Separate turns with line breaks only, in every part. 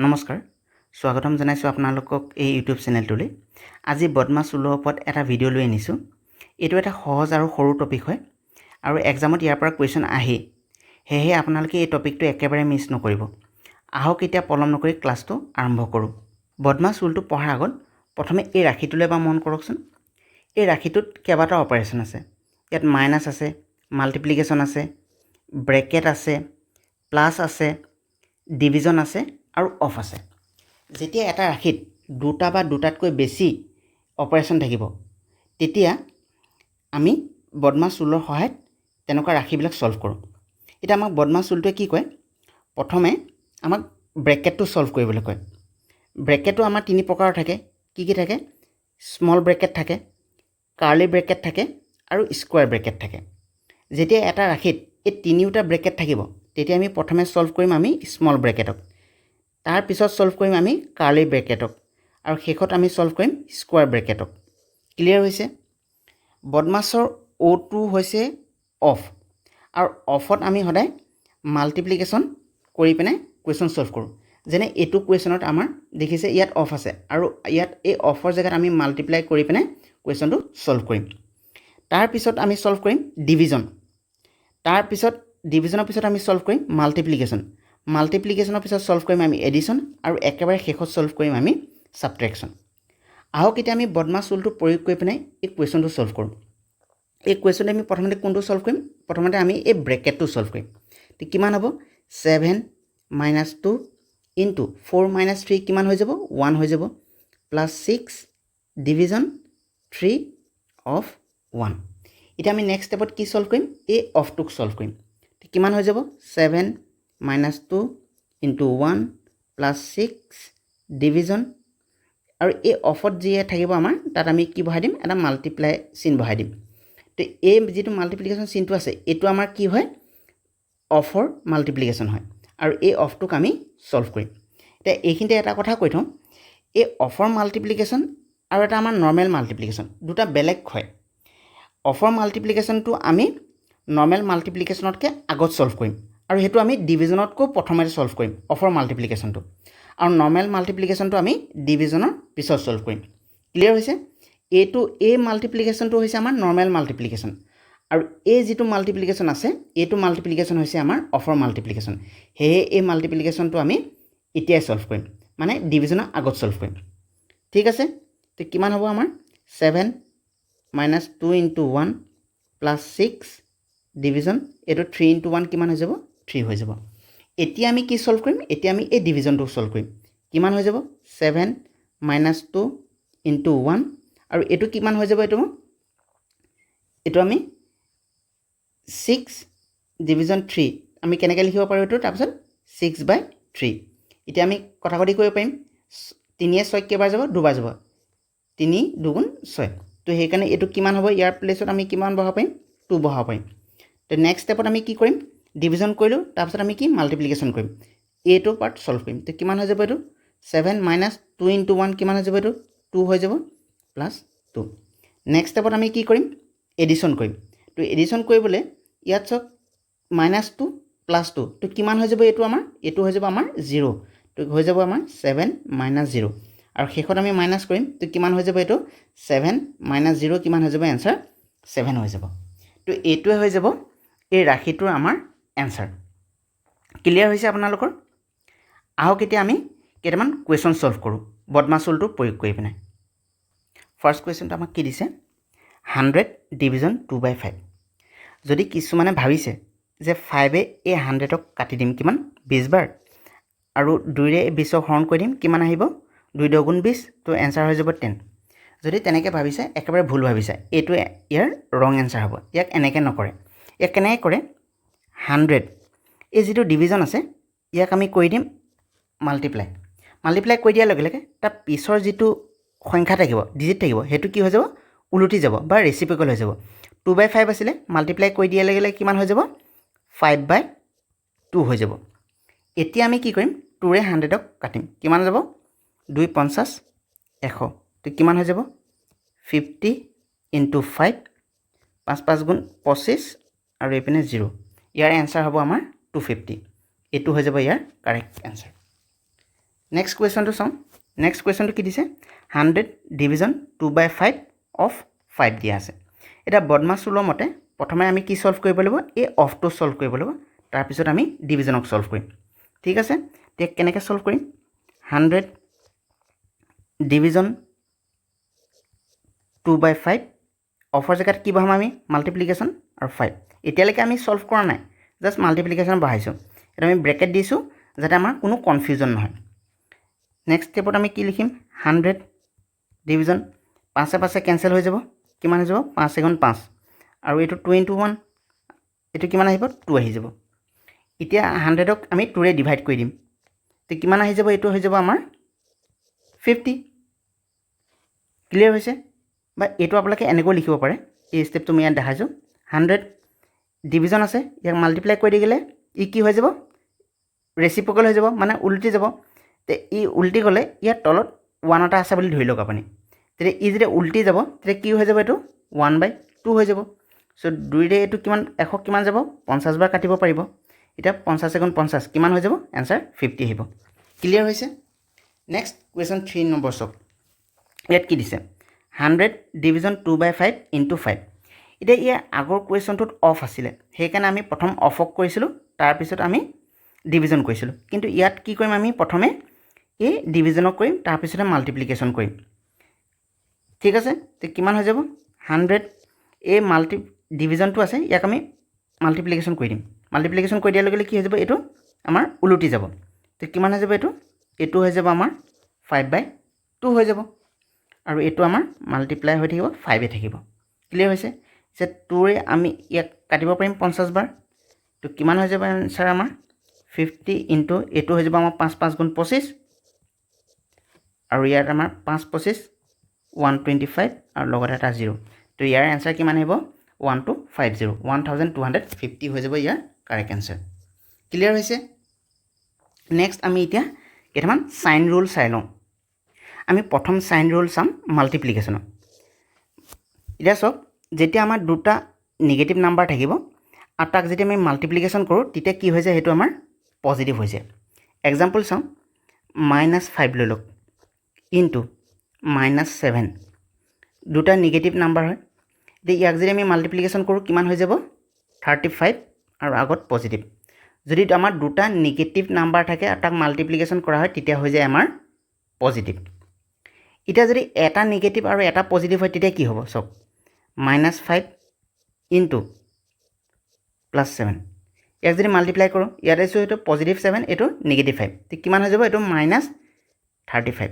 নমস্কাৰ, স্বাগতম জনাইছোঁ আপোনালোকক এই ইউটিউব চেনেলটোলৈ। আজি বদমাছ ৰুলৰ ওপৰত এটা ভিডিঅ' লৈ আনিছোঁ। এইটো এটা সহজ আৰু সৰু টপিক হয় আৰু এক্সামত ইয়াৰ পৰা কুৱেশ্যন আহেই। সেয়েহে আপোনালোকে এই টপিকটো একেবাৰে মিছ নকৰিব। আহক, এতিয়া পলম নকৰি ক্লাছটো আৰম্ভ কৰোঁ। বদমাছ ৰুলটো পঢ়াৰ আগত প্ৰথমে এই ৰাশিটোলৈ এবাৰ মন কৰকচোন। এই ৰাশিটোত কেইবাটাও অপাৰেশ্যন আছে। ইয়াত মাইনাছ আছে, মাল্টিপ্লিকেশ্যন আছে, ব্ৰেকেট আছে, প্লাছ আছে, ডিভিজন আছে আৰু অফ আছে। যেতিয়া এটা ৰাশিত দুটা বা দুটাতকৈ বেছি অপাৰেশ্যন থাকিব, তেতিয়া আমি বদমাছ ৰুলৰ সহায়ত তেনেকুৱা ৰাশিবিলাক ছল্ভ কৰোঁ। এতিয়া আমাক বদমাছ ৰুলটোৱে কি কয়? প্ৰথমে আমাক ব্ৰেকেটটো ছল্ভ কৰিবলৈ কয়। ব্ৰেকেটো আমাৰ তিনি প্ৰকাৰৰ থাকে। কি কি থাকে? স্মল ব্ৰেকেট থাকে, কাৰ্লি ব্ৰেকেট থাকে আৰু স্কুৱেৰ ব্ৰেকেট থাকে। যেতিয়া এটা ৰাশিত এই তিনিওটা ব্ৰেকেট থাকিব, তেতিয়া আমি প্ৰথমে ছল্ভ কৰিম আমি স্মল ব্ৰেকেটক, তাৰপিছত ছল্ভ কৰিম আমি কাৰ্লি ব্ৰেকেটক আৰু শেষত আমি ছল্ভ কৰিম স্কুৱেৰ ব্ৰেকেটক। ক্লিয়াৰ হৈছে? বদমাছৰ অ'টো হৈছে অফ আৰু অফত আমি সদায় মাল্টিপ্লিকেশ্যন কৰি পিনে কুৱেশ্যন ছল্ভ কৰোঁ। যেনে এইটো কুৱেশ্যনত আমাৰ দেখিছে, ইয়াত অফ আছে আৰু ইয়াত এই অফৰ জেগাত আমি মাল্টিপ্লাই কৰি পিনে কুৱেশ্যনটো ছল্ভ কৰিম। তাৰপিছত আমি ছল্ভ কৰিম ডিভিজন। তাৰপিছত ডিভিজনৰ পিছত আমি ছল্ভ কৰিম মাল্টিপ্লিকেশ্যন। মাল্টিপ্লিকেশ্যনৰ পিছত ছল্ভ কৰিম আমি এডিশ্যন আৰু একেবাৰে শেষত ছল্ভ কৰিম আমি ছাবট্ৰেকশ্যন। আহক, এতিয়া আমি বদমাছ ৰুলটো প্ৰয়োগ কৰি পিনে এই কুৱেশ্যনটো ছল্ভ কৰোঁ। এই কুৱেশ্যনটো আমি প্ৰথমতে কোনটো ছল্ভ কৰিম? প্ৰথমতে আমি এই ব্ৰেকেটটো ছল্ভ কৰিম। তো কিমান হ'ব? 7 minus 2 into 4 minus 3 কিমান হৈ যাব? 1 হৈ যাব, plus 6 division 3 of 1। এতিয়া আমি নেক্সট ষ্টেপত কি ছল্ভ কৰিম? এই অফটোক ছল্ভ কৰিম। কিমান হৈ যাব? 7 minus 2 into 1 plus 6 division আৰু এই অফত যি থাকিব আমাৰ, তাত আমি কি বহাই দিম? এটা মাল্টিপ্লাই চিন বহাই দিম। তো এই যিটো মাল্টিপ্লিকেশ্যন চিনটো আছে, এইটো আমাৰ কি হয়? অফৰ মাল্টিপ্লিকেশ্যন হয় আৰু এই অফটোক আমি ছল্ভ কৰিম। এতিয়া এইখিনিতে এটা কথা কৈ থওঁ, এই অফৰ মাল্টিপ্লিকেশ্যন আৰু এটা আমাৰ নৰ্মেল মাল্টিপ্লিকেশ্যন দুটা বেলেগ হয়। অফৰ মাল্টিপ্লিকেশ্যনটো আমি নৰ্মেল মাল্টিপ্লিকেশ্যনতকৈ আগত ছল্ভ কৰিম আৰু সেইটো আমি ডিভিজনতকৈও প্ৰথমতে ছল্ভ কৰিম অফৰ মাল্টিপ্লিকেশ্যনটো আৰু নৰ্মেল মাল্টিপ্লিকেশ্যনটো আমি ডিভিজনৰ পিছত ছল্ভ কৰিম। ক্লিয়াৰ হৈছে? এই মাল্টিপ্লিকেশ্যনটো হৈছে আমাৰ নৰ্মেল মাল্টিপ্লিকেশ্যন আৰু এই যিটো মাল্টিপ্লিকেশ্যন আছে, এইটো মাল্টিপ্লিকেশ্যন হৈছে আমাৰ অফৰ মাল্টিপ্লিকেশ্যন। সেয়ে এই মাল্টিপ্লিকেশ্যনটো আমি এতিয়াই ছল্ভ কৰিম, মানে ডিভিজনৰ আগত ছল্ভ কৰিম। ঠিক আছে? তো কিমান হ'ব আমাৰ? 7 minus 2 into 1 plus 6 division এইটো থ্ৰী ইণ্টু ওৱান কিমান হৈ যাব? থ্ৰী হৈ যাব। এতিয়া আমি কি ছল্ভ কৰিম? এতিয়া আমি এই ডিভিজনটো ছল্ভ কৰিম। কিমান হৈ যাব? 7 minus 2 into 1 আৰু এইটো কিমান হৈ যাব? এইটো আমি ছিক্স ডিভিজন থ্ৰী আমি কেনেকৈ লিখিব পাৰোঁ এইটো? তাৰপিছত ছিক্স বাই থ্ৰী। এতিয়া আমি কটাকটি কৰিব পাৰিম। তিনিয়ে ছয় কেইবাৰ যাব? দুবাৰ যাব। তিনি দুগুণ ছয়। তো সেইকাৰণে এইটো কিমান হ'ব? ইয়াৰ প্লেচত আমি কিমান বহাব পাৰিম? টু বহাব পাৰিম। তো নেক্সট ষ্টেপত আমি কি কৰিম? ডিভিজন কৰিলোঁ, তাৰপিছত আমি কি মাল্টিপ্লিকেশ্যন কৰিম, এইটো পাৰ্ট ছল্ভ কৰিম। তো কিমান হৈ যাব এইটো? 7 minus 2 into 1 কিমান হৈ যাব? এইটো টু হৈ যাব, প্লাছ টু। নেক্সট ষ্টেপত আমি কি কৰিম? এডিশ্যন কৰিম। তো এডিশ্যন কৰিবলৈ ইয়াত চাওক, মাইনাছ টু প্লাছ টু, তো কিমান হৈ যাব এইটো আমাৰ? এইটো হৈ যাব আমাৰ জিৰ'। তো হৈ যাব আমাৰ ছেভেন মাইনাছ জিৰ' আৰু শেষত আমি মাইনাছ কৰিম। তো কিমান হৈ যাব এইটো? ছেভেন মাইনাছ জিৰ' কিমান হৈ যাব? এনচাৰ ছেভেন হৈ যাব। তো এইটোৱে হৈ যাব এই ৰাশিটোৰ আমাৰ এনচাৰ। ক্লিয়াৰ হৈছে আপোনালোকৰ? আহক, এতিয়া আমি কেইটামান কুৱেশ্যন ছল্ভ কৰোঁ বদমাছ ৰুলটো প্ৰয়োগ কৰি পিনে। ফাৰ্ষ্ট কুৱেশ্যনটো আমাক কি দিছে? 100 division 2 by 5। যদি কিছুমানে ভাবিছে যে ফাইভে এই হাণ্ড্ৰেডক কাটি দিম কিমান? 20 বাৰ আৰু দুইৰে এই 20ক হৰণ কৰি দিম, কিমান আহিব? দুই দগুণ 20, তো এনচাৰ হৈ যাব 10। যদি তেনেকৈ ভাবিছে, একেবাৰে ভুল ভাবিছে। এইটো ইয়াৰ ৰং এনচাৰ হ'ব। ইয়াক এনেকৈ নকৰে। ইয়াক কেনেকৈ কৰে? 100, এই যিটো ডিভিজন আছে, ইয়াক আমি কৰি দিম মাল্টিপ্লাই। মাল্টিপ্লাই কৰি দিয়াৰ লগে লগে তাৰ পিছৰ যিটো সংখ্যা থাকিব, ডিজিট থাকিব, সেইটো কি হৈ যাব? ওলটি যাব বা ৰেচিপ্ৰকেল হৈ যাব। 2 বাই 5 আছিলে, মাল্টিপ্লাই কৰি দিয়াৰ লগে লগে কিমান হৈ যাব? 5 বাই 2 হৈ যাব। এতিয়া আমি কি কৰিম? টুৰে হাণ্ড্ৰেডক কাটিম। কিমান যাব? দুই পঞ্চাছ 100। তো কিমান হৈ যাব? 50 ইণ্টু 5, পাঁচ পাঁচ গুণ 25 আৰু এইপিনে জিৰ'। ইয়াৰ এনচাৰ হ'ব আমাৰ 250। এইটো হৈ যাব ইয়াৰ কাৰেক্ট এনচাৰ। নেক্সট কুৱেশ্যনটো চাওঁ। নেক্সট কুৱেশ্যনটো কি দিছে? 100 division 2 by 5 of 5 দিয়া আছে। এতিয়া বদমাছ ৰুলৰ মতে প্ৰথমে আমি কি ছল্ভ কৰিব লাগিব? এই অফটো ছল্ভ কৰিব লাগিব, তাৰপিছত আমি ডিভিজনক ছল্ভ কৰিম। ঠিক আছে, এতিয়া কেনেকৈ ছল্ভ কৰিম? 100 division 2 by 5, অফৰ জেগাত কি বহাম আমি? মাল্টিপ্লিকেশ্যন আৰু ফাইভ। এতিয়ালৈকে আমি ছল্ভ কৰা নাই, জাষ্ট মাল্টিপ্লিকেশ্যন বহাইছোঁ। এতিয়া আমি ব্ৰেকেট দিছোঁ যাতে আমাৰ কোনো কনফিউজন নহয়। নেক্সট ষ্টেপত আমি কি লিখিম? 100 ডিভিজন, পাঁচে পাঁচে কেঞ্চেল হৈ যাব। কিমান হৈ যাব? পাঁচ এগুণ পাঁচ। আৰু এইটো টু ইণ্টু ওৱান, এইটো কিমান আহিব? টু আহি যাব। এতিয়া 100ক আমি টুৰে ডিভাইড কৰি দিম। তো কিমান আহি যাব? এইটো হৈ যাব আমাৰ 50। ক্লিয়াৰ হৈছে? বা এইটো আপোনালোকে এনেকৈ লিখিব পাৰে। এই ষ্টেপটো মই ইয়াত দেখাইছোঁ। 100 ডিভিজন আছে, ইয়াক মাল্টিপ্লাই কৰি দি গ'লে ই কি হৈ যাব? ৰেচিপ্ৰকেল হৈ যাব, মানে উল্টি যাব। তে ই উল্টি গ'লে ইয়াৰ তলত ওৱান এটা আছে বুলি ধৰি লওক আপুনি। তেতিয়া ই যেতিয়া উল্টি যাব, তেতিয়া কি হৈ যাব? এইটো 1/2 হৈ যাব। চ' দুইৰে এইটো কিমান, 100 কিমান যাব? 50 বাৰ কাটিব পাৰিব। এতিয়া 50 এগুণ 50 কিমান হৈ যাব? এনচাৰ 50 আহিব। ক্লিয়াৰ হৈছে? নেক্সট কুৱেশ্যন 3 নম্বৰ চাওক। ইয়াত কি দিছে? 100 division 2 by 5 into 5। এতিয়া ইয়াৰ আগৰ কুৱেশ্যনটোত অফ আছিলে, সেইকাৰণে আমি প্ৰথম অফক কৰিছিলোঁ, তাৰপিছত আমি ডিভিজন কৰিছিলোঁ। কিন্তু ইয়াত কি কৰিম আমি? প্ৰথমে এই ডিভিজনক কৰিম, তাৰপিছতে মাল্টিপ্লিকেশ্যন কৰিম। ঠিক আছে, তে কিমান হৈ যাব? 100, এই ডিভিজনটো আছে, ইয়াক আমি মাল্টিপ্লিকেশ্যন কৰি দিম। মাল্টিপ্লিকেশ্যন কৰি দিয়াৰ লগে লগে কি হৈ যাব? এইটো আমাৰ ওলটি যাব। তো কিমান হৈ যাব এইটো? এইটো হৈ যাব আমাৰ 5/2 হৈ যাব। আৰু এইটো আমাৰ মাল্টিপ্লাই হৈ থাকিব, ফাইভে থাকিব। ক্লিয়াৰ হৈছে যে টুৰে আমি ইয়াক কাটিব পাৰিম 50 বাৰ। তো কিমান হৈ যাব এনচাৰ আমাৰ? 50 ইনটু এইটো হৈ যাব আমাৰ পাঁচ পাঁচ গুণ 25 আৰু ইয়াত আমাৰ পাঁচ 25 125 আৰু লগতে এটা জিৰ'। তো ইয়াৰ এনচাৰ কিমান আহিব? 1250, 1250 হৈ যাব ইয়াৰ কাৰেক্ট এনচাৰ। ক্লিয়াৰ হৈছে? নেক্সট আমি এতিয়া কেইটামান চাইন ৰুল চাই লওঁ। আমি প্ৰথম চাইন ৰুল চাম মাল্টিপ্লিকেশ্যনৰ। এতিয়া চাওক, যেতিয়া আমাৰ দুটা নিগেটিভ নাম্বাৰ থাকিব আৰু তাক যেতিয়া আমি মাল্টিপ্লিকেশ্যন কৰোঁ, তেতিয়া কি হৈ যায়? সেইটো আমাৰ পজিটিভ হৈ যায়। এক্সাম্পল চাওঁ। মাইনাছ 5 লৈ লওক ইনটু মাইনাছ 7, দুটা নিগেটিভ নাম্বাৰ হয়। এতিয়া ইয়াক যদি আমি মাল্টিপ্লিকেশ্যন কৰোঁ, কিমান হৈ যাব? 35 আৰু আগত পজিটিভ। যদি আমাৰ দুটা নিগেটিভ নাম্বাৰ থাকে আৰু তাক মাল্টিপ্লিকেশ্যন কৰা হয়, তেতিয়া হৈ যায় আমাৰ পজিটিভ। এতিয়া যদি এটা নিগেটিভ আৰু এটা পজিটিভ হয়, তেতিয়া কি হ'ব চাওক। -5 ইনটু +7, ইয়াক যদি মাল্টিপ্লাই কৰোঁ, ইয়াত আহিছোঁ এইটো পজিটিভ 7, এইটো নিগেটিভ 5, কিমান হৈ যাব এইটো? মাইনাছ 35।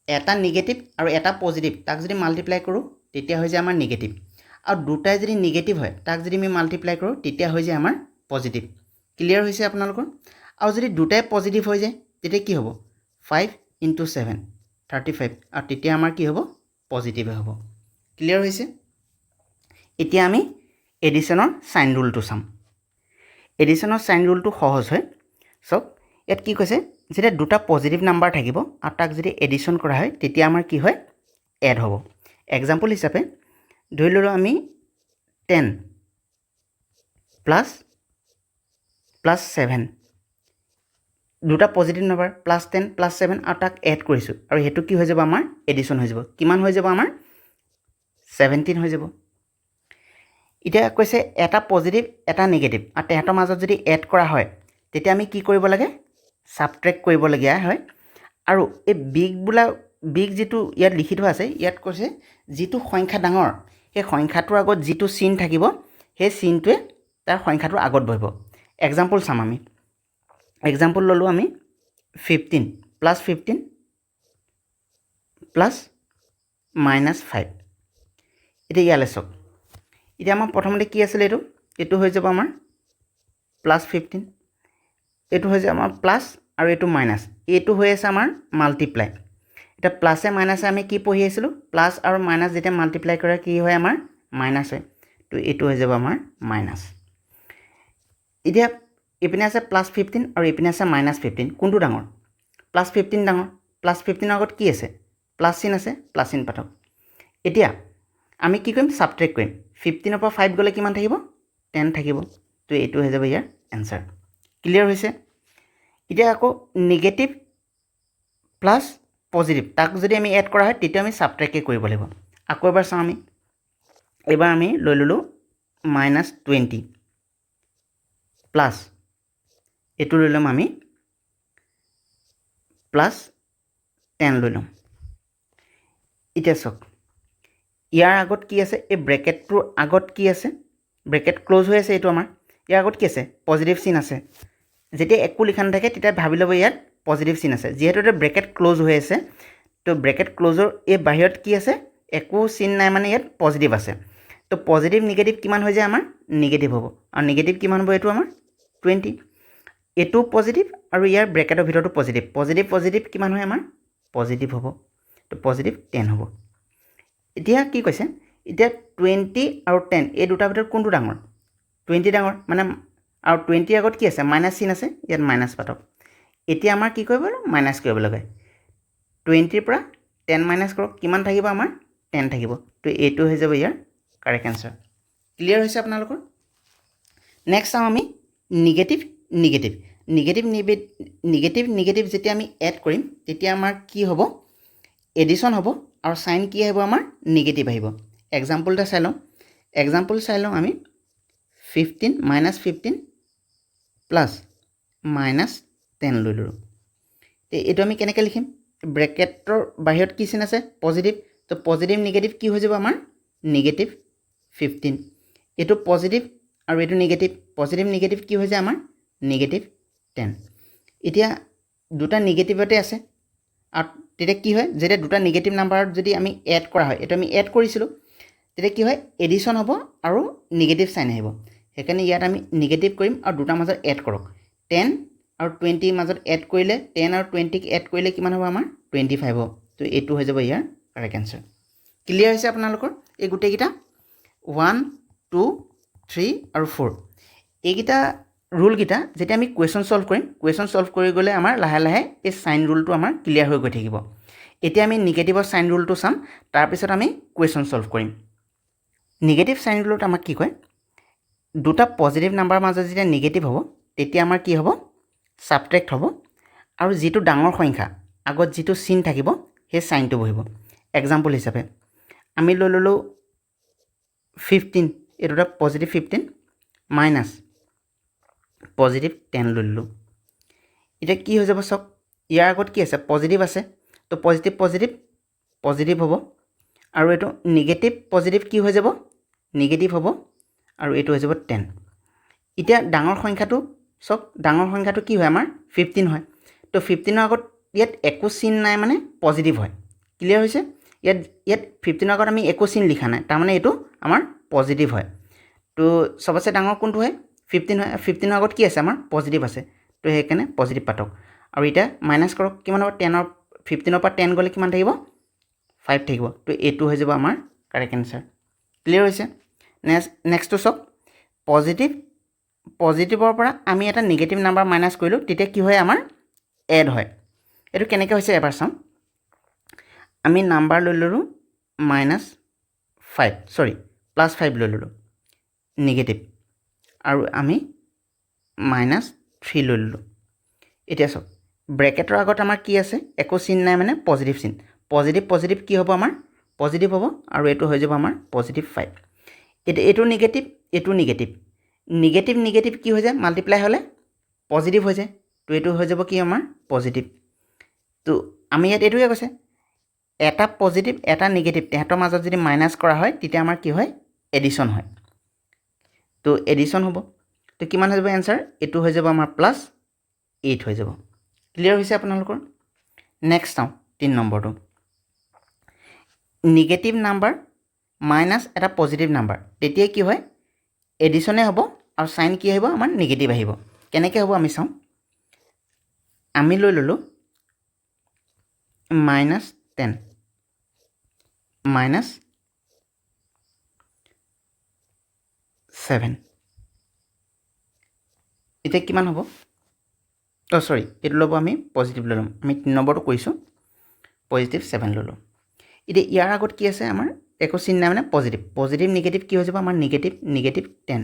এটা নিগেটিভ আৰু এটা পজিটিভ, তাক যদি মাল্টিপ্লাই কৰোঁ, তেতিয়া হৈ যায় আমাৰ নিগেটিভ। আৰু দুটাই যদি নিগেটিভ হয়, তাক যদি আমি মাল্টিপ্লাই কৰোঁ, তেতিয়া হৈ যায় আমাৰ পজিটিভ। ক্লিয়াৰ হৈছে আপোনালোকৰ? আৰু যদি দুটাই পজিটিভ হৈ যায়, তেতিয়া কি হ'ব? 5 ইনটু 7, 35 আৰু তেতিয়া আমাৰ কি হ'ব? পজিটিভে হ'ব। ক্লিয়াৰ হৈছে? এতিয়া আমি এডিশ্যনৰ চাইন ৰুলটো চাম। এডিশ্যনৰ চাইন ৰুলটো সহজ হয়। চাওক, ইয়াত কি কৈছে? যেতিয়া দুটা পজিটিভ নাম্বাৰ থাকিব আৰু তাক যদি এডিশ্যন কৰা হয়, তেতিয়া আমাৰ কি হয়? এড হ'ব। এক্সাম্পল হিচাপে ধৰি ল'লোঁ আমি 10 plus +7, দুটা positive number +10 +7 আৰু তাক এড কৰিছোঁ আৰু সেইটো কি হৈ যাব? আমাৰ এডিশ্যন হৈ যাব। কিমান হৈ যাব আমাৰ? 17 হৈ যাব। এতিয়া কৈছে এটা পজিটিভ, এটা নিগেটিভ আৰু তেহেঁতৰ মাজত যদি এড কৰা হয়, তেতিয়া আমি কি কৰিব লাগে? ছাবট্ৰেক্ট কৰিবলগীয়া হয়। আৰু এই বিগ বোলা, বিগ যিটো ইয়াত লিখি থোৱা আছে, ইয়াত কৈছে যিটো সংখ্যা ডাঙৰ, সেই সংখ্যাটোৰ আগত যিটো চিন থাকিব, সেই চিনটোৱে তাৰ সংখ্যাটোৰ আগত বহিব। এক্সাম্পল চাম আমি। এক্সাম্পল ল'লোঁ আমি 15 +15 plus -5। এতিয়া ইয়ালৈ চাওক। এতিয়া আমাৰ প্ৰথমতে কি আছিলে এইটো? এইটো হৈ যাব আমাৰ প্লাছ 15। এইটো হৈ যাব আমাৰ প্লাছ আৰু এইটো মাইনাছ, এইটো হৈ আছে আমাৰ মাল্টিপ্লাই। এতিয়া প্লাছে মাইনাছে আমি কি পঢ়ি আহিছিলোঁ? প্লাছ আৰু মাইনাছ যেতিয়া মাল্টিপ্লাই কৰে, কি হয় আমাৰ? মাইনাছ হয়। তো এইটো হৈ যাব আমাৰ মাইনাছ। এতিয়া এইপিনে আছে প্লাছ 15 আৰু এইপিনে আছে মাইনাছ 15। কোনটো ডাঙৰ? প্লাছ 15 ডাঙৰ। প্লাছ 15ৰ আগত কি আছে? প্লাছ চিন আছে, প্লাছ চিন পাতক। এতিয়া আমি কি কৰিম? ছাবট্ৰেক্ট কৰিম। 15ৰ পৰা 5 গ'লে কিমান থাকিব? 10 থাকিব। তো এইটো হৈ যাব ইয়াৰ এনচাৰ। ক্লিয়াৰ হৈছে? এতিয়া আকৌ নিগেটিভ প্লাছ পজিটিভ, তাক যদি আমি এড কৰা হয় তেতিয়া আমি ছাবট্ৰেক্টে কৰিব লাগিব। আকৌ এবাৰ চাওঁ আমি, এইবাৰ আমি লৈ ল'লোঁ মাইনাছ 20 প্লাছ এইটো লৈ ল'ম আমি প্লাছ 10 লৈ ল'ম। এতিয়া চাওক, ইয়াৰ আগত কি আছে? এই ব্ৰেকেটটোৰ আগত কি আছে? ব্ৰেকেট ক্ল'জ হৈ আছে এইটো আমাৰ। ইয়াৰ আগত কি আছে? পজিটিভ চিন আছে। যেতিয়া একো লিখা নাথাকে তেতিয়া ভাবি ল'ব ইয়াত পজিটিভ চিন আছে। যিহেতু এতিয়া ব্ৰেকেট ক্ল'জ হৈ আছে, তো ব্ৰেকেট ক্ল'জৰ এই বাহিৰত কি আছে? একো চিন নাই, মানে ইয়াত পজিটিভ আছে। তো পজিটিভ নিগেটিভ কিমান হৈ যায় আমাৰ? নিগেটিভ হ'ব। আৰু নিগেটিভ কিমান হ'ব? এইটো আমাৰ 20। এইটো পজিটিভ আৰু ইয়াৰ ব্ৰেকেটৰ ভিতৰতো পজিটিভ। পজিটিভ পজিটিভ কিমান হয় আমাৰ? পজিটিভ হ'ব। তো পজিটিভ 10 হ'ব। এতিয়া কি কৈছে? এতিয়া 20 আৰু 10 এই দুটাৰ ভিতৰত কোনটো ডাঙৰ? 20 ডাঙৰ, মানে আৰু 20ৰ আগত কি আছে? মাইনাছ চিন আছে, ইয়াত মাইনাছ পাতক। এতিয়া আমাৰ কি কৰিব লাগিব? মাইনাছ কৰিব লাগে। 20ৰ পৰা 10 মাইনাছ কৰক, কিমান থাকিব আমাৰ? 10 থাকিব। তো এইটো হৈ যাব ইয়াৰ কাৰেক্ট এনচাৰ। ক্লিয়াৰ হৈছে আপোনালোকৰ? নেক্সট চাওঁ আমি negative negative. Negative negative negative যেতিয়া আমি এড কৰিম তেতিয়া আমাৰ কি হ'ব? এডিশ্যন হ'ব আৰু চাইন কি আহিব আমাৰ? নিগেটিভ আহিব। এক্সাম্পল এটা চাই লওঁ। এক্সাম্পল চাই লওঁ আমি 15 minus 15 plus minus 10 লৈ ল'লোঁ। এইটো আমি কেনেকৈ লিখিম? ব্ৰেকেটৰ বাহিৰত কি চিন আছে? পজিটিভ। তো পজিটিভ নিগেটিভ কি হৈ যাব আমাৰ? নিগেটিভ 15। এইটো পজিটিভ আৰু এইটো নিগেটিভ। পজিটিভ নিগেটিভ কি হৈ যায় আমাৰ? নিগেটিভ 10। এতিয়া দুটা নিগেটিভতে আছে আৰু তেতিয়া কি হয়? যেতিয়া দুটা নিগেটিভ নাম্বাৰত যদি আমি এড কৰা হয়, এইটো আমি এড কৰিছিলোঁ, তেতিয়া কি হয়? এডিশ্যন হ'ব আৰু নিগেটিভ চাইন আহিব। সেইকাৰণে ইয়াত আমি নিগেটিভ কৰিম আৰু দুটাৰ মাজত এড কৰক। 10 আৰু 20ৰ মাজত এড কৰিলে, 10 আৰু 20ক এড কৰিলে কিমান হ'ব আমাৰ? 25 হ'ব। তো এইটো হৈ যাব ইয়াৰ কাৰেক্ট এনচাৰ। ক্লিয়াৰ হৈছে আপোনালোকৰ এই গোটেইকেইটা? 1, 2, 3 আৰু 4, এইকেইটা ৰুলকেইটা যেতিয়া আমি কুৱেশ্যন ছল্ভ কৰিম, কুৱেশ্যন ছল্ভ কৰি গ'লে আমাৰ লাহে লাহে এই চাইন ৰুলটো আমাৰ ক্লিয়াৰ হৈ গৈ থাকিব। এতিয়া আমি নিগেটিভৰ চাইন ৰুলটো চাম, তাৰপিছত আমি কুৱেশ্যন ছল্ভ কৰিম। নিগেটিভ চাইন ৰুলত আমাক কি কয়? দুটা পজিটিভ নাম্বাৰৰ মাজত যেতিয়া নিগেটিভ হ'ব তেতিয়া আমাৰ কি হ'ব? ছাবট্ৰেক্ট হ'ব আৰু যিটো ডাঙৰ সংখ্যা আগত যিটো চিন থাকিব সেই চাইনটো বহিব। এক্সাম্পল হিচাপে আমি লৈ ল'লোঁ 15, এইটো এটা পজিটিভ 15 মাইনাছ পজিটিভ 10 লৈ ল'লোঁ। এতিয়া কি হৈ যাব চাওক, ইয়াৰ আগত কি আছে? পজিটিভ আছে। তো পজিটিভ পজিটিভ পজিটিভ হ'ব আৰু এইটো নিগেটিভ পজিটিভ কি হৈ যাব? নিগেটিভ হ'ব আৰু এইটো হৈ যাব 10। এতিয়া ডাঙৰ সংখ্যাটো চাওক, ডাঙৰ সংখ্যাটো কি হয় আমাৰ? 15 হয়। তো 15ৰ আগত ইয়াত একো চিন নাই, মানে পজিটিভ হয়। ক্লিয়াৰ হৈছে? ইয়াত 15ৰ আগত আমি একো চিন লিখা নাই, তাৰমানে এইটো আমাৰ পজিটিভ হয়। তো চবতছে ডাঙৰ কোনটো হয়? 15 হয়। 15ৰ আগত কি আছে আমাৰ? পজিটিভ আছে। তো সেইকাৰণে পজিটিভ পাতক আৰু এতিয়া মাইনাছ কৰক, কিমান হ'ব? 15ৰ পৰা 10 গ'লে কিমান থাকিব? 5 থাকিব। তো এইটো হৈ যাব আমাৰ কাৰেক্ট এনচাৰ। ক্লিয়াৰ হৈছে? নেক্সটটো চাওক, পজিটিভৰ পৰা আমি এটা নিগেটিভ নাম্বাৰ মাইনাছ কৰিলোঁ, তেতিয়া কি হয় আমাৰ? এড হয়। এইটো কেনেকৈ হৈছে এবাৰ চাওঁ। আমি নাম্বাৰ লৈ ল'লোঁ মাইনাছ ফাইভ, চৰি, প্লাছ 5 লৈ ল'লোঁ নিগেটিভ আৰু আমি মাইনাছ 3 লৈ ল'লোঁ। এতিয়া চাওক, ব্ৰেকেটৰ আগত আমাৰ কি আছে? একো চিন নাই, মানে পজিটিভ চিন। পজিটিভ পজিটিভ কি হ'ব আমাৰ? পজিটিভ হ'ব আৰু এইটো হৈ যাব আমাৰ পজিটিভ 5। এতিয়া এইটো নিগেটিভ, এইটো নিগেটিভ, নিগেটিভ নিগেটিভ কি হৈ যায়? মাল্টিপ্লাই হ'লে পজিটিভ হৈ যায়। তো এইটো হৈ যাব কি আমাৰ? পজিটিভ। তো আমি ইয়াত এইটোকে কৈছে, এটা পজিটিভ এটা নিগেটিভ তেহেঁতৰ মাজত যদি মাইনাছ কৰা হয় তেতিয়া আমাৰ কি হয়? এডিশ্যন হয়। তো এডিশ্যন হ'ব। তো কিমান হৈ যাব এনচাৰ? এইটো হৈ যাব আমাৰ প্লাছ 8 হৈ যাব। ক্লিয়াৰ হৈছে আপোনালোকৰ? নেক্সট চাওঁ 3 নম্বৰটো, নিগেটিভ নাম্বাৰ মাইনাছ এটা পজিটিভ নাম্বাৰ, তেতিয়া কি হয়? এডিশ্যনে হ'ব আৰু চাইন কি আহিব আমাৰ? নিগেটিভ আহিব। কেনেকৈ হ'ব আমি চাওঁ। আমি লৈ ল'লোঁ মাইনাছ 10 মাইনাছ 7। এতিয়া কিমান হ'ব? অ' চৰি, এইটো ল'ব আমি পজিটিভ লৈ ল'ম। আমি 3 নম্বৰটো কৰিছোঁ, পজিটিভ 7 ল'লোঁ। এতিয়া ইয়াৰ আগত কি আছে আমাৰ? একো চিন নাই, মানে পজিটিভ। পজিটিভ নিগেটিভ কি হৈ যাব আমাৰ? Negative negative 10।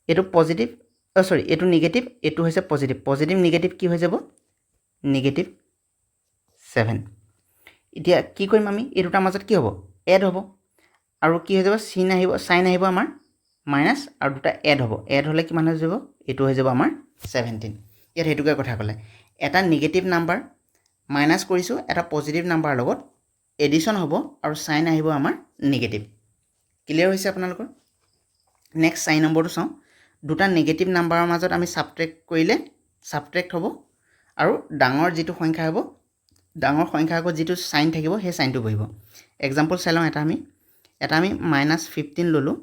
এইটো পজিটিভ, অ' চৰি, এইটো নিগেটিভ, এইটো হৈছে পজিটিভ। পজিটিভ নিগেটিভ কি হৈ যাব? নিগেটিভ 7। ছেভেন। এতিয়া কি কৰিম আমি? এই দুটাৰ মাজত কি হ'ব? এড হ'ব। আৰু কি হৈ যাব? চিন আহিব, চাইন আহিব আমাৰ মাইনাছ আৰু দুটা এড হ'ব। এড হ'লে কিমান হৈ যাব? এইটো হৈ যাব আমাৰ 17। ইয়াত সেইটোকে কথা ক'লে, এটা নিগেটিভ নাম্বাৰ মাইনাছ কৰিছোঁ এটা পজিটিভ নাম্বাৰৰ লগত, এডিশ্যন হ'ব আৰু চাইন আহিব আমাৰ নিগেটিভ। ক্লিয়াৰ হৈছে আপোনালোকৰ? নেক্সট 4 নম্বৰটো চাওঁ। দুটা নিগেটিভ নাম্বাৰৰ মাজত আমি ছাবট্ৰেক্ট কৰিলে ছাবট্ৰেক্ট হ'ব আৰু ডাঙৰ যিটো সংখ্যা হ'ব, ডাঙৰ সংখ্যাৰ আগত যিটো চাইন থাকিব, সেই চাইনটো বহিব। এক্সাম্পল চাই লওঁ এটা। আমি -15 ল'লোঁ,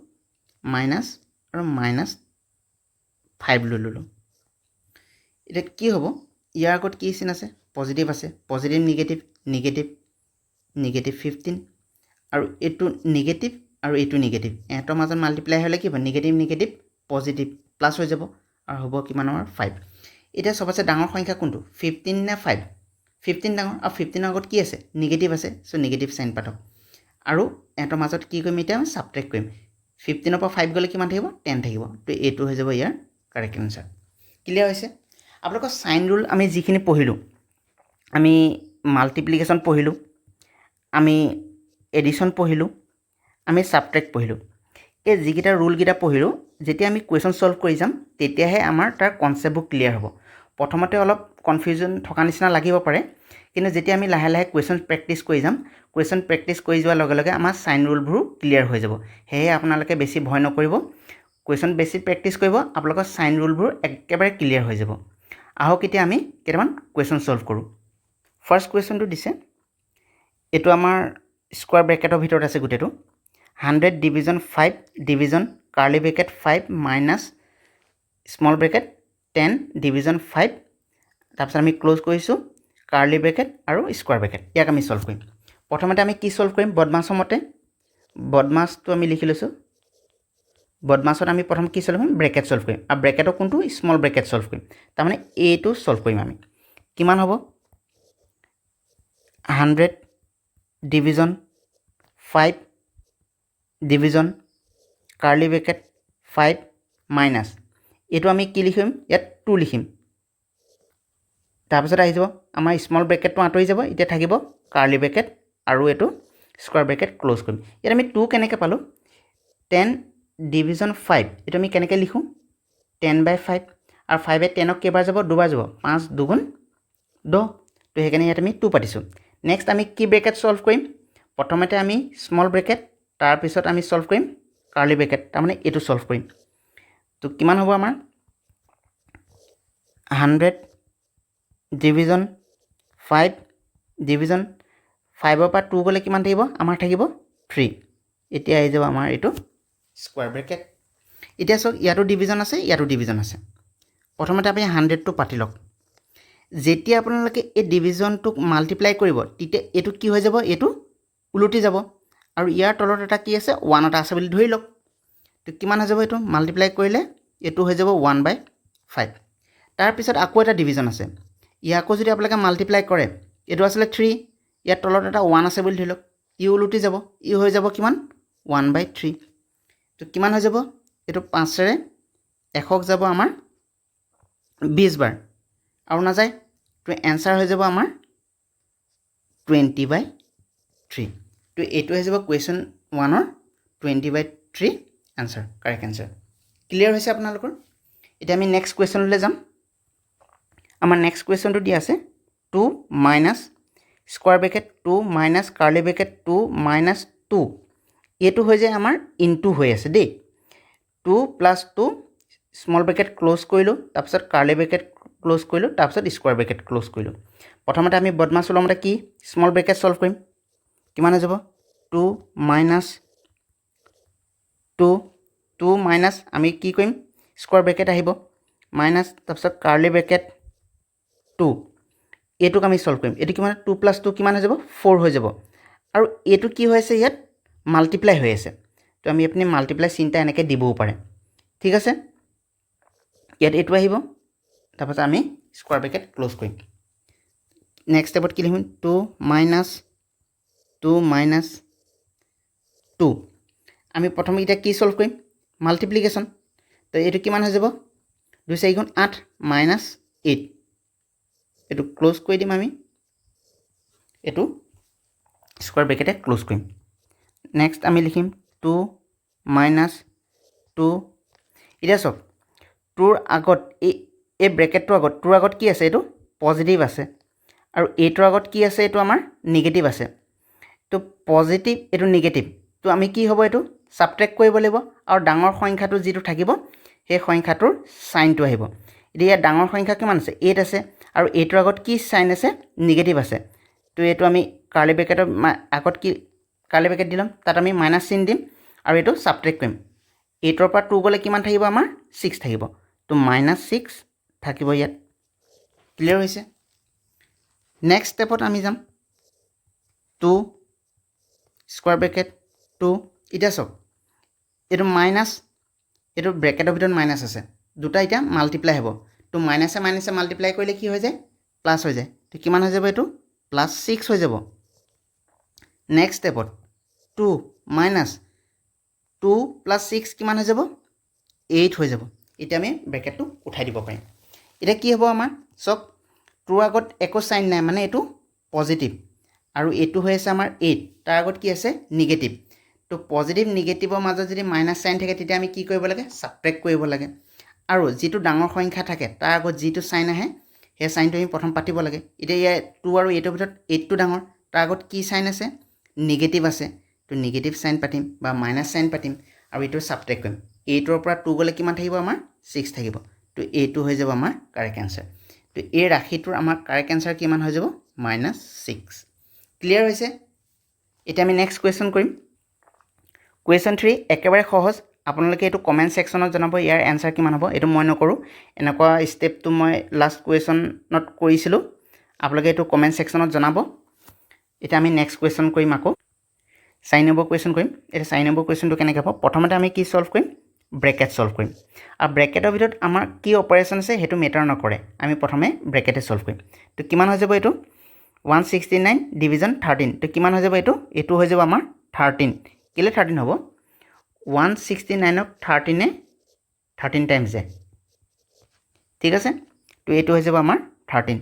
মাইনাছ আৰু -5 লৈ ল'লোঁ। এতিয়া কি হ'ব? ইয়াৰ আগত কি চিন আছে? পজিটিভ আছে। Positive, negative, negative, negative 15। আৰু এইটো নিগেটিভ আৰু এইটো নিগেটিভ, ইহঁতৰ মাজত মাল্টিপ্লাই হ'লে কি হ'ব? নিগেটিভ নিগেটিভ পজিটিভ, প্লাছ হৈ যাব আৰু হ'ব কিমান আমাৰ? ফাইভ। এতিয়া চবতছে ডাঙৰ সংখ্যা কোনটো, 15 নে ফাইভ? 15 ডাঙৰ। আৰু 15ৰ আগত কি আছে? নিগেটিভ আছে। চ' নিগেটিভ চাইন পাতক। আৰু ইহঁতৰ মাজত কি কৰিম এতিয়া? আমি ছাবট্ৰেক্ট কৰিম। 15ৰ পৰা ফাইভ গ'লে কিমান থাকিব? 10 থাকিব। তো এইটো হৈ যাব ইয়াৰ কাৰেক্ট এনচাৰ। ক্লিয়াৰ হৈছে আপোনালোকৰ? চাইন ৰুল আমি যিখিনি পঢ়িলোঁ, আমি মাল্টিপ্লিকেশ্যন পঢ়িলোঁ, আমি এডিশ্যন পঢ়িলোঁ, আমি ছাবট্ৰেক্ট পঢ়িলোঁ, এই যিকেইটা ৰুলকেইটা পঢ়িলোঁ, যেতিয়া আমি কুৱেশ্যন ছল্ভ কৰি যাম, তেতিয়াহে আমাৰ তাৰ কনচেপ্টবোৰ ক্লিয়াৰ হ'ব। প্ৰথমতে অলপ কনফিউজন থকা নিচিনা লাগিব পাৰে, কিন্তু যেতিয়া আমি লাহে লাহে কুৱেশ্যন প্ৰেক্টিছ কৰি যাম, কুৱেশ্যন প্ৰেক্টিছ কৰি যোৱাৰ লগে লগে আমাৰ চাইন ৰুলবোৰো ক্লিয়াৰ হৈ যাব। সেয়েহে আপোনালোকে বেছি ভয় নকৰিব, কুৱেশ্যন বেছি প্ৰেক্টিছ কৰিব, আপোনালোকৰ চাইন ৰুলবোৰ একেবাৰে ক্লিয়াৰ হৈ যাব। আহক, এতিয়া আমি কেইটামান কুৱেশ্যন ছল্ভ কৰোঁ। ফাৰ্ষ্ট কুৱেশ্যনটো দিছে, এইটো আমাৰ স্কুৱাৰ ব্ৰেকেটৰ ভিতৰত আছে গোটেইটো, 100 division 5 division curly bracket 5 minus small bracket 10 division 5। তাৰপিছত আমি ক্ল'জ কৰিছোঁ কাৰ্লি ব্ৰেকেট আৰু স্কুৱাৰ ব্ৰেকেট। ইয়াক আমি ছল্ভ কৰিম। প্ৰথমতে আমি কি ছল্ভ কৰিম? বদমাছৰ মতে, বদমাছটো আমি লিখি লৈছোঁ। বদমাছত আমি প্ৰথম কি ছল্ভ কৰিম? ব্ৰেকেট ছল্ভ কৰিম। আৰু ব্ৰেকেটৰ কোনটো? স্মল ব্ৰেকেট ছল্ভ কৰিম। তাৰমানে এইটো ছল্ভ কৰিম আমি। কিমান হ'ব? 100 division 5 division curly bracket 5 minus, এইটো আমি কি লিখিম ইয়াত? টু লিখিম। তাৰপিছত আহি যাব আমাৰ স্মল ব্ৰেকেটটো আঁতৰি যাব, এতিয়া থাকিব কাৰ্লি ব্ৰেকেট আৰু এইটো স্কুৱাৰ ব্ৰেকেট ক্ল'জ কৰিম। ইয়াত আমি টু কেনেকৈ পালোঁ? 10 ডিভিজন ফাইভ, এইটো আমি কেনেকৈ লিখোঁ? 10 বাই 5। আৰু ফাইভে 10ক কেইবাৰ যাব? দুবাৰ যাব। পাঁচ দুগুণ 10। তো সেইকাৰণে ইয়াত আমি টু পাতিছোঁ। নেক্সট আমি কি ব্ৰেকেট ছল্ভ কৰিম? প্ৰথমতে আমি স্মল ব্ৰেকেট, তাৰপিছত আমি ছল্ভ কৰিম কাৰ্লি ব্ৰেকেট, তাৰমানে এইটো ছল্ভ কৰিম। তো কিমান হ'ব আমাৰ? 100 ডিভিজন ফাইভ ডিভিজন, ফাইভৰ পৰা টু গ'লে কিমান থাকিব আমাৰ? থাকিব থ্ৰী। এতিয়া আহি যাব আমাৰ এইটো স্কুৱাৰ ব্ৰেকেট। এতিয়া চাওক, ইয়াতো ডিভিজন আছে, ইয়াতো ডিভিজন আছে। প্ৰথমতে আপুনি 100টো পাতি লওক। যেতিয়া আপোনালোকে এই ডিভিজনটোক মাল্টিপ্লাই কৰিব, তেতিয়া এইটো কি হৈ যাব? এইটো ওলটি যাব। আৰু ইয়াৰ তলত এটা কি আছে? ওৱান এটা আছে বুলি ধৰি লওক। তো কিমান হৈ যাব? এইটো মাল্টিপ্লাই কৰিলে এইটো হৈ যাব 1 বাই 5। তাৰপিছত আকৌ এটা ডিভিজন আছে। ইয়াকো যদি আপোনালোকে মাল্টিপ্লাই কৰে, এইটো আছিলে থ্ৰী, ইয়াৰ তলত এটা ওৱান আছে বুলি ধৰি লওক, ই ওলটি যাব, ই হৈ যাব কিমান? 1 বাই 3। তো কিমান হৈ যাব এইটো? পাঁচেৰে 100ক যাব আমাৰ 20 বাৰ আৰু নাযায়। তো এনচাৰ হৈ যাব আমাৰ 20 বাই 3। তো এইটো হৈ যাব কুৱেশ্যন ওৱানৰ 20 বাই 3 এনচাৰ, কাৰেক্ট এনচাৰ। ক্লিয়াৰ হৈছে আপোনালোকৰ? এতিয়া আমি নেক্সট কুৱেশ্যনলৈ যাম। আমাৰ নেক্সট কুৱেশ্যনটো দিয়া আছে 2 minus square bracket 2 minus curly bracket 2 minus 2। এইটো হৈ যায় আমাৰ ইনটু হৈ আছে দেই। 2 plus 2, small bracket close কৰিলোঁ, তাৰপিছত কাৰ্লি ব্ৰেকেট ক্ল'জ কৰিলোঁ, তাৰপিছত স্কুৱাৰ ব্ৰেকেট ক্ল'জ কৰিলোঁ। প্ৰথমতে আমি বদমাছ মতে কি স্মল ব্ৰেকেট ছল্ভ কৰিম। কিমান হৈ যাব? 2 minus 2, 2 minus, আমি কি কৰিম? স্কুৱাৰ ব্ৰেকেট আহিব, মাইনাছ, তাৰপিছত কাৰ্লি ব্ৰেকেট টু। এইটোক আমি ছল্ভ কৰিম। এইটো কিমান? টু প্লাছ টু কিমান হৈ যাব? ফ'ৰ হৈ যাব। আৰু এইটো কি হৈ আছে ইয়াত? মাল্টিপ্লাই হৈ আছে। তো আপুনি মাল্টিপ্লাই চিনটা এনেকৈ দিবও পাৰে। ঠিক আছে, ইয়াত এইটো আহিব, তাৰপাছত আমি স্কুৱাৰ ব্ৰেকেট ক্ল'জ কৰিম। নেক্সট ষ্টেপত কি লিখিম? 2 minus 2 minus 2। আমি প্ৰথমে এতিয়া কি ছল্ভ কৰিম? মাল্টিপ্লিকেশ্যন। তো এইটো কিমান হৈ যাব? দুই চাৰি গুণ আঠ, মাইনাছ এইট। এইটো ক্ল'জ কৰি দিম আমি। এইটো স্কুৱাৰ ব্ৰেকেটে ক্ল'জ কৰিম। নেক্সট আমি লিখিম টু মাইনাছ টু। এতিয়া চাওক, টুৰ আগত এই ব্ৰেকেটটোৰ আগত, টুৰ আগত কি আছে? এইটো পজিটিভ আছে। আৰু এইটোৰ আগত কি আছে? এইটো আমাৰ নিগেটিভ আছে। তো পজিটিভ, এইটো নিগেটিভ, তো আমি কি হ'ব? এইটো ছাবট্ৰেক্ট কৰিব লাগিব আৰু ডাঙৰ সংখ্যাটো যিটো থাকিব, সেই সংখ্যাটোৰ চাইনটো আহিব। এতিয়া ইয়াত ডাঙৰ সংখ্যা কিমান আছে? এইট আছে। আৰু এইটোৰ আগত কি চাইন আছে? নিগেটিভ আছে। তো এইটো আমি কাৰ্লি ব্ৰেকেটৰ আগত কি কাৰ্লি ব্ৰেকেট দি ল'ম, তাত আমি মাইনাছ চিন দিম আৰু এইটো ছাবট্ৰেক্ট কৰিম। এইটৰ পৰা টু গ'লে কিমান থাকিব আমাৰ? ছিক্স থাকিব। তো মাইনাছ ছিক্স থাকিব ইয়াত। ক্লিয়াৰ হৈছে? নেক্সট ষ্টেপত আমি যাম টু স্কুৱাৰ ব্ৰেকেট টু। এতিয়া চাওক, এইটো মাইনাছ, এইটো ব্ৰেকেটৰ ভিতৰত মাইনাছ আছে, দুটা এতিয়া মাল্টিপ্লাই হ'ব। তো মাইনাছে মাইনাছে মাল্টিপ্লাই কৰিলে কি হৈ যায়? প্লাছ হৈ যায়। তো কিমান হৈ যাব এইটো? প্লাছ ছিক্স হৈ যাব। নেক্সট ষ্টেপত two minus two plus six কিমান হৈ যাব? এইট হৈ যাব। এতিয়া আমি ব্ৰেকেটটো উঠাই দিব পাৰিম। এতিয়া কি হ'ব আমাৰ? চাওক, টুৰ আগত একো চাইন নাই, মানে এইটো পজিটিভ। আৰু এইটো হৈ আছে আমাৰ এইট, তাৰ আগত কি আছে? নিগেটিভ। তো পজিটিভ নিগেটিভৰ মাজত যদি মাইনাছ চাইন থাকে, তেতিয়া আমি কি কৰিব লাগে? ছাবট্ৰেক্ট কৰিব লাগে। আৰু যিটো ডাঙৰ সংখ্যা থাকে, তাৰ আগত যিটো চাইন আহে, সেই চাইনটো আমি প্ৰথম পাতিব লাগে। এতিয়া ইয়াৰ টু আৰু এইটৰ ভিতৰত এইটটো ডাঙৰ, তাৰ আগত কি চাইন আছে? নিগেটিভ আছে। তো নিগেটিভ চাইন পাতিম বা মাইনাছ চাইন পাতিম আৰু এইটো ছাবট্ৰেক্ট কৰিম। এইটৰ পৰা টু গ'লে কিমান থাকিব আমাৰ? ছিক্স থাকিব। তো এইটো হৈ যাব আমাৰ কাৰেক্ট এনচাৰ। তো এই ৰাশিটোৰ আমাৰ কাৰেক্ট এনচাৰ কিমান হৈ যাব? Minus six. ক্লিয়াৰ হৈছে? এতিয়া আমি নেক্সট কুৱেশ্যন কৰিম। কুৱেশ্যন থ্ৰী একেবাৰে সহজ। আপোনালোকে এইটো কমেণ্ট ছেকশ্যনত জনাব ইয়াৰ এনচাৰ কিমান হ'ব। এইটো মই নকৰোঁ। এনেকুৱা ষ্টেপটো মই লাষ্ট কুৱেশ্যনত কৰিছিলোঁ। আপোনালোকে এইটো কমেণ্ট ছেকশ্যনত জনাব। এতিয়া আমি নেক্সট কুৱেশ্যন কৰিম। আকৌ 4 নম্বৰ কুৱেশ্যন কৰিম। এতিয়া 4 নম্বৰ কুৱেশ্যনটো কেনেকৈ হ'ব? প্ৰথমতে আমি কি ছল্ভ কৰিম? ব্ৰেকেট ছল্ভ কৰিম। আৰু ব্ৰেকেটৰ ভিতৰত আমাৰ কি অপাৰেশ্যন আছে, সেইটো মেটাৰ নকৰে। আমি প্ৰথমে ব্ৰেকেটে ছল্ভ কৰিম। তো কিমান হৈ যাব এইটো? 169 division 13। তো কিমান হৈ যাব এইটো? এইটো হৈ যাব আমাৰ 13। কেলৈ 13 হ'ব? 169ক 13-এ 13 টাইমছ যায়, ঠিক আছে? তো এইটো হৈ যাব আমাৰ 13।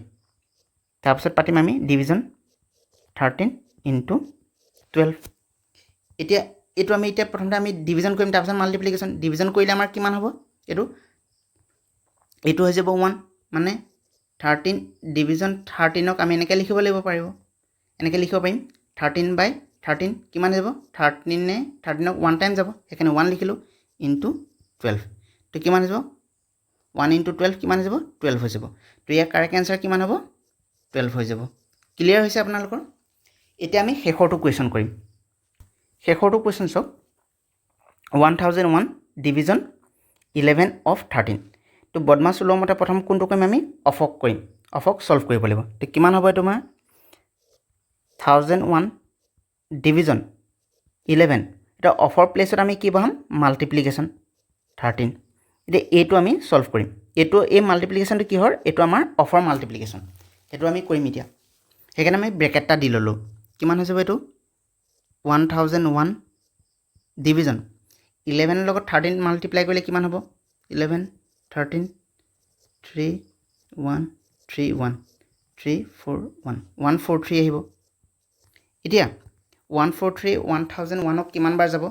তাৰপিছত পাতিম আমি ডিভিজন 13 ইনটু 12। এতিয়া এইটো আমি এতিয়া প্ৰথমতে আমি ডিভিজন কৰিম, তাৰপিছত মাল্টিপ্লিকেশ্যন। ডিভিজন কৰিলে আমাৰ কিমান হ'ব এইটো? এইটো হৈ যাব ওৱান, মানে 13 ডিভিজন 13ক আমি এনেকৈ লিখিব লাগিব পাৰিব, এনেকৈ লিখিব পাৰিম। 13 বাই 13 কিমান যাব? 13-এ 13ক ওৱান টাইম যাব, সেইকাৰণে ওৱান লিখিলোঁ, ইনটু 12। তো কিমান হৈ যাব? ওৱান ইনটু 12 কিমান হৈ যাব? 12 হৈ যাব। তো ইয়াৰ কাৰেক্ট এনচাৰ কিমান হ'ব? 12 হৈ যাব। ক্লিয়াৰ হৈছে আপোনালোকৰ? এতিয়া আমি শেষৰটো কুৱেশ্যন কৰিম। শেষৰটো কুৱেশ্যন চাওক, 1001 division 11 of 13। তো বদমাছ ৰুলৰ মতে প্ৰথম কোনটো কৰিম আমি? অফক কৰিম। অফক ছল্ভ কৰিব লাগিব। তো কিমান হ'ব তোমাৰ? 1001 ডিভিজন 11। এতিয়া অফৰ প্লেচত আমি কি বহাম? মাল্টিপ্লিকেশ্যন 13। এতিয়া এইটো আমি ছল্ভ কৰিম। এইটো এই মাল্টিপ্লিকেশ্যনটো কিহৰ? এইটো আমাৰ অফৰ মাল্টিপ্লিকেশ্যন। সেইটো আমি কৰিম এতিয়া। সেইকাৰণে আমি ব্ৰেকেট এটা দি ল'লোঁ। কিমান হৈ যাব এইটো? 1001 ডিভিজন 11ৰ লগত 13 মাল্টিপ্লাই কৰিলে কিমান হ'ব? 11 13, three one three one three four one, 143 আহিব। এতিয়া 143 1001ক কিমান বাৰ যাব?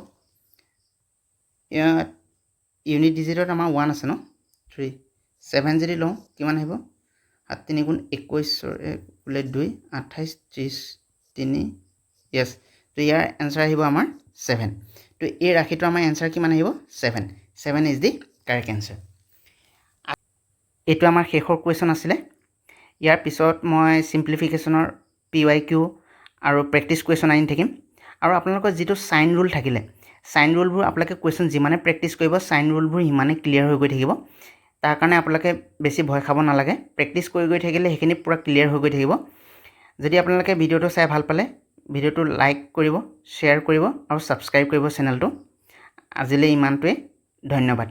ইয়াত ইউনিট ডিজিটত আমাৰ ওৱান আছে ন, থ্ৰী ছেভেন যদি লওঁ কিমান আহিব? সাত তিনি গুণ 21ৰ এক বোলে দুই, 28, 30, তিনি, য়েছ। তো ইয়াৰ এনচাৰ আহিব আমাৰ ছেভেন। তো এই ৰাশিটো আমাৰ এনচাৰ কিমান আহিব? Seven. Seven is the correct answer. এইটো আমাৰ শেষৰ কুৱেশ্যন আছিলে। ইয়াৰ পিছত মই চিম্প্লিফিকেশ্যনৰ PYQ আৰু প্ৰেক্টিছ কুৱেশ্যন আনি থাকিম। আৰু আপোনালোকৰ যিটো চাইন ৰুল থাকিলে, চাইন ৰুলবোৰ আপোনালোকে কুৱেশ্যন যিমানে প্ৰেক্টিছ কৰিব, চাইন ৰুলবোৰ সিমানেই ক্লিয়াৰ হৈ গৈ থাকিব। তাৰ কাৰণে আপোনালোকে বেছি ভয় খাব নালাগে। প্ৰেক্টিছ কৰি গৈ থাকিলে সেইখিনি পূৰা ক্লিয়াৰ হৈ গৈ থাকিব। যদি আপোনালোকে ভিডিঅ'টো চাই ভাল পালে, ভিডিঅ'টো লাইক কৰিব, শ্বেয়াৰ কৰিব আৰু ছাবস্ক্ৰাইব কৰিব চেনেলটো। আজিলৈ ইমানটোৱে। ধন্যবাদ।